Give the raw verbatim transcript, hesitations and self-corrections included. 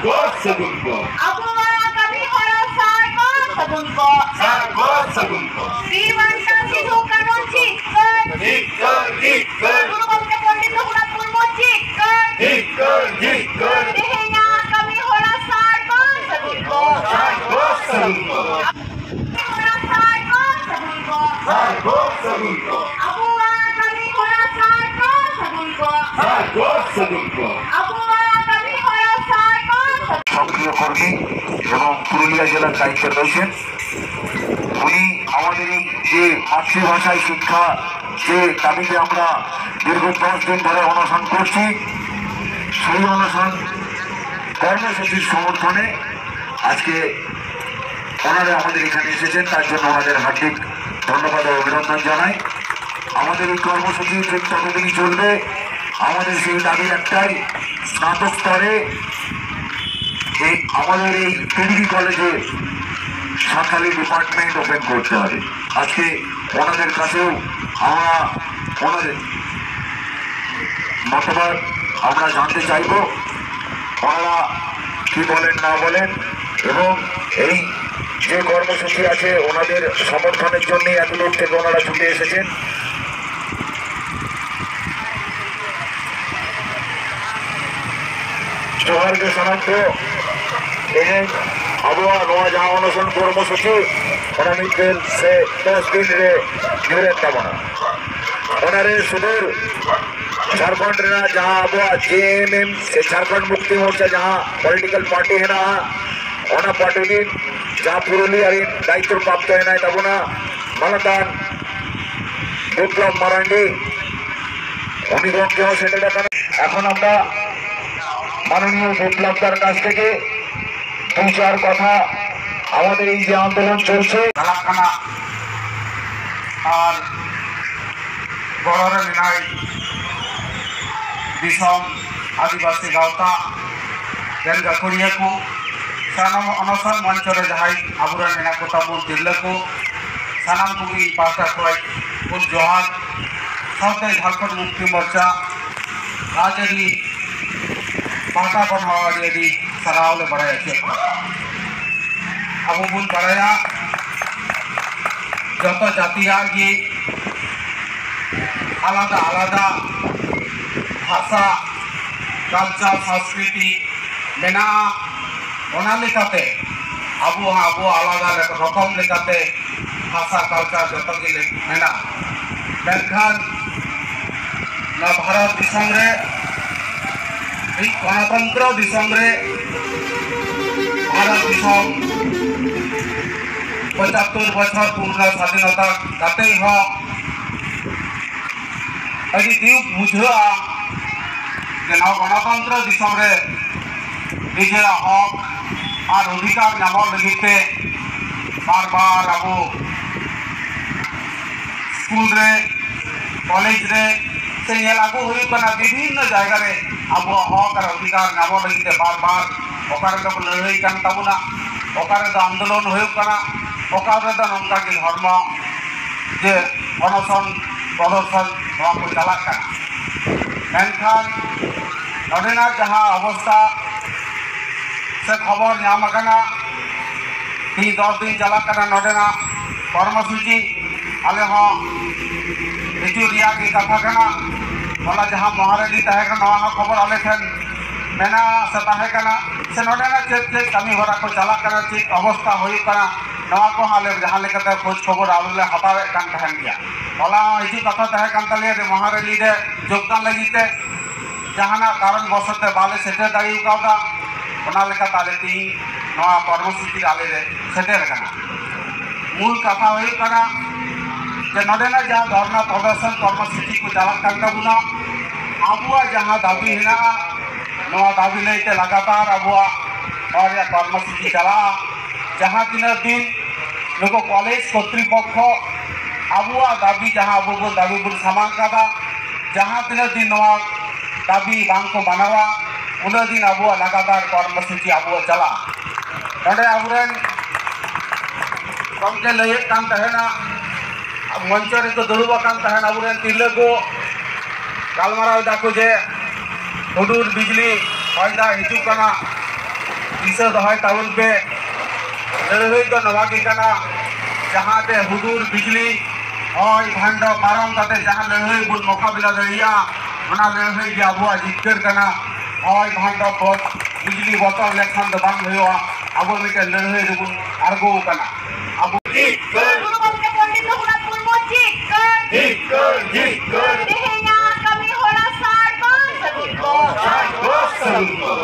ᱜᱚ ᱥᱟᱹᱜᱩᱱ ᱠᱚ᱾ ᱟᱵᱚᱣᱟᱜ ᱠᱟᱹᱢᱤ ᱦᱚᱨᱟ ᱥᱟᱨ ᱠᱚ ᱥᱟᱹᱜᱩᱱ ᱠᱚ᱾ ᱥᱟᱨ ᱠᱚ ᱥᱟᱹᱜᱩᱱ ᱠᱚ᱾ ᱵᱤᱨ ᱵᱟᱱᱴᱟ ᱥᱤᱫᱩ ᱠᱟᱹᱱᱩ ᱡᱤᱛᱠᱟᱹᱨ᱾ ᱡᱤᱛᱠᱟᱹᱨ, ᱡᱤᱛᱠᱟᱹᱨ᱾ ᱜᱩᱨᱩ ᱜᱚᱢᱠᱮ ᱯᱚᱱᱰᱤᱛ ᱨᱚᱜᱷᱩᱱᱟᱛᱷ ᱢᱩᱨᱢᱩ ᱡᱤᱛᱠᱟᱹᱨ᱾ ᱡᱤᱛᱠᱟᱹᱨ, ᱡᱤᱛᱠᱟᱹᱨ᱾ ᱛᱮᱦᱮᱧᱟᱜ ᱠᱟᱹᱢᱤ ᱦᱚᱨᱟ ᱥᱟᱨ ᱠᱚ ᱥᱟᱹᱜᱩᱱ ᱠᱚ᱾ ᱥᱟᱨ ᱠᱚ ᱥᱟᱹᱜᱩᱱ ᱠᱚ᱾ ᱥᱟᱨ ᱠᱚ ᱥᱟᱹᱜᱩᱱ ᱠᱚ᱾ ᱥᱟᱨ ᱠᱚ ᱥᱟᱹᱜᱩᱱ ᱠᱚ᱾ ᱟᱵᱚᱣᱟᱜ ᱠᱟᱹᱢᱤ ᱦᱚᱨᱟ ᱥᱟᱨ ᱠᱚ ᱥᱟᱹᱜᱩᱱ ᱠᱚ᱾ ᱥᱟᱨ ᱠᱚ ᱥᱟᱹᱜᱩᱱ ᱠᱚ᱾ ᱟᱵᱚᱣᱟᱜ ᱠᱟᱹᱢᱤ ᱦᱚᱨᱟ ᱥᱟᱨ ᱠᱚ ᱥᱟᱹᱜᱩᱱ ᱠᱚ᱾ সক্রিয় কর্মী এবং পুরুলিয়া জেলার দায়িত্বে রয়েছেন। উনি আমাদের এই যে মাতৃভাষায় শিক্ষা, যে দাবিতে আমরা দীর্ঘ দশ দিন ধরে অনশন করছি, সেই অনশন কর্মসূচির সমর্থনে আজকে ওনারা আমাদের এখানে এসেছেন, তার জন্য ওনাদের হার্দিক ধন্যবাদ ও অভিনন্দন জানাই। আমাদের এই কর্মসূচি ঠিক ততদিনই চলবে। আমাদের সেই দাবি একটাই, স্নাতক স্তরে এই আমাদের এই টিডিবি কলেজে সাঁওতালি ডিপার্টমেন্ট ওপেন করতে হবে। আজকে ওনাদের কাছেও আমরা ওনাদের মতামত আমরা জানতে চাইব, ওনারা কি বলেন না বলেন, এবং এই যে কর্মসূচি আছে ওনাদের সমর্থনের জন্য এত দূর থেকে ওনারা ছুটে এসেছেন। ᱡᱚᱦᱟᱨ ᱜᱮ ᱥᱟᱱᱟᱢ ᱠᱚ᱾ ᱛᱮᱦᱮᱧ ᱟᱵᱚᱣᱟᱜ ᱱᱚᱣᱟ ᱡᱟᱦᱟᱸ ᱚᱱᱚᱥᱚᱱ ᱠᱚᱨᱢᱚᱥᱩᱪᱤ, ᱚᱱᱟ ᱢᱤᱫ ᱫᱤᱱ ᱥᱮ ᱫᱚᱥ ᱫᱤᱱ ᱨᱮ ᱧᱩᱨᱮᱱ ᱛᱟᱵᱚᱱᱟ᱾ ᱚᱱᱟᱨᱮ ᱥᱩᱫᱷᱩᱨ ᱡᱷᱟᱲᱠᱷᱚᱸᱰ ᱨᱮᱱᱟᱜ ᱡᱟᱦᱟᱸ ᱟᱵᱚᱣᱟᱜ ᱡᱮᱮᱢᱮᱢ ᱥᱮ ᱡᱷᱟᱲᱠᱷᱚᱸᱰ ᱢᱩᱠᱛᱤ ᱢᱳᱨᱪᱟ ᱡᱟᱦᱟᱸ ᱯᱚᱞᱤᱴᱤᱠᱟᱞ ᱯᱟᱨᱴᱤ ᱦᱮᱱᱟᱜᱼᱟ, ᱚᱱᱟ ᱯᱟᱨᱴᱤ ᱨᱤᱱ ᱡᱟᱦᱟᱸ ᱯᱩᱨᱩᱞᱤᱭᱟ ᱨᱤᱱ ᱫᱟᱭᱤᱛᱛᱚ ᱯᱨᱟᱯᱛᱚ ᱦᱮᱱᱟᱭ ᱛᱟᱵᱚᱱᱟ, ᱢᱟᱱᱚᱛᱟᱱ ᱵᱤᱯᱞᱚᱵ ᱢᱟᱨᱟᱱᱰᱤ, ᱩᱱᱤ ᱜᱚᱢᱠᱮ ᱦᱚᱸ ᱥᱮᱴᱮᱨ ᱟᱠᱟᱱᱟ᱾ এখন আমরা মাননীয় বিপ্লব দার কাছ থেকে দুই চার কথা আমাদের এই যে আন্দোলন চলছে। ᱪᱟᱞᱟᱜ ᱠᱟᱱᱟ ᱟᱨ ᱜᱚᱲᱚ ᱨᱮ ᱢᱮᱱᱟᱭ ᱫᱤᱥᱚᱢ ᱟᱹᱫᱤᱵᱟᱹᱥᱤ ᱜᱟᱶᱛᱟ ᱨᱮᱱ ᱜᱟᱹᱠᱷᱩᱲᱤᱭᱟᱹ ᱠᱚ, ᱥᱟᱱᱟᱢ ᱚᱱᱚᱥᱚᱱ ᱢᱚᱧᱪᱚ ᱨᱮ ᱡᱟᱦᱟᱸᱭ ᱟᱵᱚᱨᱮᱱ ᱢᱮᱱᱟᱜ ᱠᱚ ᱛᱟᱵᱚᱱ ᱛᱤᱨᱞᱟᱹ ᱠᱚ, ᱥᱟᱱᱟᱢ ᱠᱚᱜᱮ ᱤᱧ ᱯᱟᱦᱴᱟ ᱠᱷᱚᱱ ᱵᱚᱱ ᱡᱚᱦᱟᱨ᱾ ᱥᱟᱶᱛᱮ ᱡᱷᱟᱲᱠᱷᱚᱸᱰ ᱢᱩᱠᱛᱤ ᱢᱳᱨᱪᱟ ᱨᱟᱡᱽᱟᱹᱨᱤ ᱯᱟᱦᱴᱟ ᱠᱷᱚᱱ ᱦᱚᱸ ᱟᱹᱰᱤ ᱟᱹᱰᱤ ᱥᱟᱨᱦᱟᱣ ᱞᱮ ᱵᱟᱲᱟᱭ ᱦᱚᱪᱚᱭᱮᱫ ᱠᱚᱣᱟ᱾ ᱟᱵᱚ ᱵᱚᱱ ᱵᱟᱲᱟᱭᱟ, ᱡᱚᱛᱚ ᱡᱟᱹᱛᱤᱭᱟᱜ ᱜᱮ ᱟᱞᱟᱫᱟ ᱟᱞᱟᱫᱟ ᱵᱷᱟᱥᱟ, ᱠᱟᱞᱪᱟᱨ, ᱥᱚᱝᱥᱠᱨᱤᱛᱤ ᱢᱮᱱᱟᱜᱼᱟ᱾ ᱚᱱᱟ ᱞᱮᱠᱟᱛᱮ ᱟᱵᱚ ᱦᱚᱸ ᱟᱵᱚ ᱟᱞᱟᱫᱟ ᱨᱚᱠᱚᱢ ᱞᱮᱠᱟᱛᱮ ᱵᱷᱟᱥᱟ, ᱠᱟᱞᱪᱟᱨ ᱡᱚᱛᱚ ᱜᱮ ᱢᱮᱱᱟᱜᱼᱟ᱾ ᱢᱮᱱᱠᱷᱟᱱ ᱱᱚᱣᱟ ᱵᱷᱟᱨᱚᱛ ᱫᱤᱥᱚᱢ ᱨᱮ ᱢᱤᱫ ᱜᱚᱱᱚᱛᱚᱱᱛᱨᱚ ᱫᱤᱥᱚᱢ ᱨᱮ, ᱵᱷᱟᱨᱚᱛ ᱫᱤᱥᱚᱢ ᱯᱚᱸᱪᱟᱛᱛᱳᱨ ᱵᱚᱪᱷᱚᱨ ᱯᱩᱨᱱᱟ ᱥᱟᱫᱷᱤᱱᱚᱛᱟ ᱠᱟᱛᱮ ᱦᱚᱸ ᱟᱹᱰᱤ ᱫᱩᱠ ᱵᱩᱡᱷᱟᱹᱜᱼᱟ ᱡᱮ ᱱᱚᱣᱟ ᱜᱚᱱᱚᱛᱚᱱᱛᱨᱚ ᱫᱤᱥᱚᱢ ᱨᱮ ᱱᱤᱡᱮᱨᱟᱜ ᱦᱚᱠ ᱟᱨ ᱚᱫᱷᱤᱠᱟᱨ ᱧᱟᱢᱚᱜ ᱞᱟᱹᱜᱤᱫ ᱛᱮ ᱵᱟᱨ ᱵᱟᱨ ᱟᱵᱚ ᱥᱠᱩᱞ ᱨᱮ, ᱠᱚᱞᱮᱡᱽ ᱨᱮ ᱥᱮ ᱧᱮᱞ ᱟᱹᱜᱩ ᱦᱩᱭᱩᱜ ᱠᱟᱱᱟ, ᱵᱤᱵᱷᱤᱱᱱᱚ ᱡᱟᱭᱜᱟ ᱨᱮ ᱟᱵᱚᱣᱟᱜ ᱦᱚᱠ ᱟᱨ ᱚᱫᱷᱤᱠᱟᱨ ᱧᱟᱢᱚᱜ ᱞᱟᱹᱜᱤᱫ ᱛᱮ ᱵᱟᱨ ᱵᱟᱨ ᱚᱠᱟ ᱨᱮᱫᱚ ᱠᱚ ᱞᱟᱹᱲᱦᱟᱹᱭ ᱠᱟᱱ ᱛᱟᱵᱚᱱᱟ, ᱚᱠᱟ ᱨᱮᱫᱚ ᱟᱱᱫᱳᱞᱚᱱ ᱦᱩᱭᱩᱜ ᱠᱟᱱᱟ, ᱚᱠᱟ ᱨᱮᱫᱚ ᱱᱚᱝᱠᱟ ᱜᱮ ᱫᱷᱚᱨᱢᱚ ᱡᱮ ᱚᱱᱚᱥᱚᱱ ᱯᱨᱚᱫᱚᱨᱥᱚᱱ ᱱᱚᱣᱟ ᱠᱚ ᱪᱟᱞᱟᱜ ᱠᱟᱱᱟ᱾ ᱢᱮᱱᱠᱷᱟᱱ ᱱᱚᱰᱮᱱᱟᱜ ᱡᱟᱦᱟᱸ ᱚᱵᱚᱥᱛᱟ ᱥᱮ ᱠᱷᱚᱵᱚᱨ ᱧᱟᱢ ᱟᱠᱟᱱᱟ, ᱛᱤᱦᱤᱧ ᱫᱚᱥ ᱫᱤᱱ ᱪᱟᱞᱟᱜ ᱠᱟᱱᱟ ᱱᱚᱰᱮᱱᱟᱜ ᱠᱚᱨᱢᱚᱥᱩᱪᱤ᱾ ᱟᱞᱮ ᱦᱚᱸ ᱦᱤᱡᱩᱜ ᱨᱮᱭᱟᱜ ᱜᱮ ᱠᱟᱛᱷᱟ ᱠᱟᱱᱟ᱾ ᱦᱚᱞᱟ ᱡᱟᱦᱟᱸ ᱢᱚᱦᱟᱨᱮᱞᱤ ᱛᱟᱦᱮᱸ ᱠᱟᱱᱟ, ᱱᱚᱣᱟ ᱦᱚᱸ ᱠᱷᱚᱵᱚᱨ ᱟᱞᱮ ᱴᱷᱮᱱ ᱢᱮᱱᱟᱜᱼᱟ ᱥᱮ ᱛᱟᱦᱮᱸ ᱠᱟᱱᱟ, ᱥᱮ ᱱᱚᱰᱮᱱᱟᱜ ᱪᱮᱫ ᱪᱮᱫ ᱠᱟᱹᱢᱤ ᱦᱚᱨᱟ ᱠᱚ ᱪᱟᱞᱟᱜ ᱠᱟᱱᱟ, ᱪᱮᱫ ᱚᱵᱚᱥᱛᱟ ᱦᱩᱭᱩᱜ ᱠᱟᱱᱟ, ᱱᱚᱣᱟ ᱠᱚᱦᱚᱸ ᱟᱞᱮ ᱡᱟᱦᱟᱸ ᱞᱮᱠᱟᱛᱮ ᱠᱷᱳᱡᱽ ᱠᱷᱚᱵᱚᱨ ᱟᱞᱮ ᱞᱮ ᱦᱟᱛᱟᱣᱮᱫ ᱠᱟᱱ ᱛᱟᱦᱮᱱ ᱜᱮᱭᱟ᱾ ᱦᱚᱞᱟ ᱦᱚᱸ ᱦᱤᱡᱩᱜ ᱠᱟᱛᱷᱟ ᱛᱟᱦᱮᱸ ᱠᱟᱱ ᱛᱟᱞᱮᱭᱟ ᱡᱮ ᱢᱚᱦᱟᱨᱮᱞᱤ ᱨᱮ ᱡᱳᱜᱽᱫᱟᱱ ᱞᱟᱹᱜᱤᱫ ᱛᱮ, ᱡᱟᱦᱟᱱᱟᱜ ᱠᱟᱨᱚᱱ ᱵᱚᱥᱚᱛ ᱛᱮ ᱵᱟᱞᱮ ᱥᱮᱴᱮᱨ ᱫᱟᱲᱮ ᱠᱟᱣᱫᱟ᱾ ᱚᱱᱟ ᱞᱮᱠᱟᱛᱮ ᱟᱞᱮ ᱛᱮᱦᱤᱧ ᱱᱚᱣᱟ ᱠᱚᱨᱢᱚᱥᱩᱪᱤ ᱨᱮ ᱟᱞᱮ ᱞᱮ ᱥᱮᱴᱮᱨ ᱟᱠᱟᱱᱟ᱾ ᱢᱩᱞ ᱠᱟᱛᱷᱟ ᱦᱩᱭᱩᱜ ᱠᱟᱱᱟ ᱡᱮ ᱱᱚᱰᱮᱱᱟᱜ ᱡᱟᱦᱟᱸ ᱫᱷᱚᱨᱱᱟ ᱯᱨᱚᱫᱚᱨᱥᱚᱱ ᱠᱚᱨᱢᱚᱥᱩᱪᱤ ᱠᱚ ᱪᱟᱞᱟᱜ ᱠᱟᱱ ᱛᱟᱵᱚᱱᱟ, ᱟᱵᱚᱣᱟᱜ ᱡᱟᱦᱟᱸ ᱫᱟᱹᱵᱤ ᱦᱮᱱᱟᱜᱼᱟ, ᱱᱚᱣᱟ ᱫᱟᱹᱵᱤ ᱞᱟᱹᱭᱛᱮ ᱞᱟᱜᱟᱛᱟᱨ ᱟᱵᱚᱣᱟᱜ ᱱᱚᱣᱟ ᱨᱮᱭᱟᱜ ᱠᱚᱨᱢᱚᱥᱩᱪᱤ ᱪᱟᱞᱟᱜᱼᱟ᱾ ᱡᱟᱦᱟᱸ ᱛᱤᱱᱟᱹᱜ ᱫᱤᱱ ᱱᱩᱠᱩ ᱠᱚᱞᱮᱡᱽ ᱠᱚᱨᱛᱨᱤᱯᱚᱠᱠᱷᱚ ᱟᱵᱚᱣᱟᱜ ᱫᱟᱹᱵᱤ, ᱡᱟᱦᱟᱸ ᱟᱵᱚ ᱵᱚᱱ ᱫᱟᱹᱵᱤ ᱵᱚᱱ ᱥᱟᱢᱟᱝ ᱠᱟᱫᱟ, ᱡᱟᱦᱟᱸ ᱛᱤᱱᱟᱹᱜ ᱫᱤᱱ ᱱᱚᱣᱟ ᱫᱟᱹᱵᱤ ᱵᱟᱝ ᱠᱚ ᱢᱟᱱᱟᱣᱟ, ᱩᱱᱟᱹᱜ ᱫᱤᱱ ᱟᱵᱚᱣᱟᱜ ᱞᱟᱜᱟᱛᱟᱨ ᱠᱚᱨᱢᱚᱥᱩᱪᱤ ᱟᱵᱚᱣᱟᱜ ᱪᱟᱞᱟᱜᱼᱟ᱾ ᱱᱚᱰᱮ ᱟᱵᱚᱨᱮᱱ ᱜᱚᱢᱠᱮ ᱞᱟᱹᱭᱮᱫ ᱠᱟᱱ ᱛᱟᱦᱮᱱᱟ, ᱢᱚᱧᱪᱚ ᱨᱮᱠᱚ ᱫᱩᱲᱩᱵ ᱟᱠᱟᱱ ᱛᱟᱦᱮᱱ ᱟᱵᱚᱨᱮᱱ ᱛᱤᱨᱞᱟᱹ ᱠᱚ ᱜᱟᱞᱢᱟᱨᱟᱣ ᱮᱫᱟ ᱠᱚ ᱡᱮ ᱦᱩᱰᱩᱨ ᱵᱤᱡᱽᱞᱤ ᱦᱚᱭ ᱫᱟᱜ ᱦᱤᱡᱩᱜ ᱠᱟᱱᱟ, ᱫᱤᱥᱟᱹ ᱫᱚᱦᱚᱭ ᱛᱟᱵᱚᱱ ᱯᱮ᱾ ᱞᱟᱹᱲᱦᱟᱹᱭ ᱫᱚ ᱱᱚᱣᱟ ᱜᱮ ᱠᱟᱱᱟ, ᱡᱟᱦᱟᱸ ᱛᱮ ᱦᱩᱰᱩᱨ ᱵᱤᱡᱽᱞᱤ ᱦᱚᱭ ᱵᱷᱟᱱᱰᱚ ᱯᱟᱨᱚᱢ ᱠᱟᱛᱮ ᱡᱟᱦᱟᱸ ᱞᱟᱹᱲᱦᱟᱹᱭ ᱵᱚᱱ ᱢᱚᱠᱟᱵᱤᱞᱟ ᱫᱟᱲᱮᱭᱟᱜᱼᱟ, ᱚᱱᱟ ᱞᱟᱹᱲᱦᱟᱹᱭ ᱜᱮ ᱟᱵᱚᱣᱟᱜ ᱡᱤᱛᱠᱟᱹᱨ ᱠᱟᱱᱟ᱾ ᱦᱚᱭ ᱵᱷᱟᱱᱰᱚ ᱵᱚ-, ᱵᱤᱡᱽᱞᱤ ᱵᱚᱛᱚᱨ ᱞᱮᱠᱷᱟᱱ ᱫᱚ ᱵᱟᱝ ᱦᱩᱭᱩᱜᱼᱟ᱾ ᱟᱵᱚ ᱢᱤᱫᱴᱮᱱ ᱞᱟᱹᱲᱦᱟᱹᱭ ᱨᱮᱵᱚᱱ ᱟᱬᱜᱚ ᱟᱠᱟᱱᱟ᱾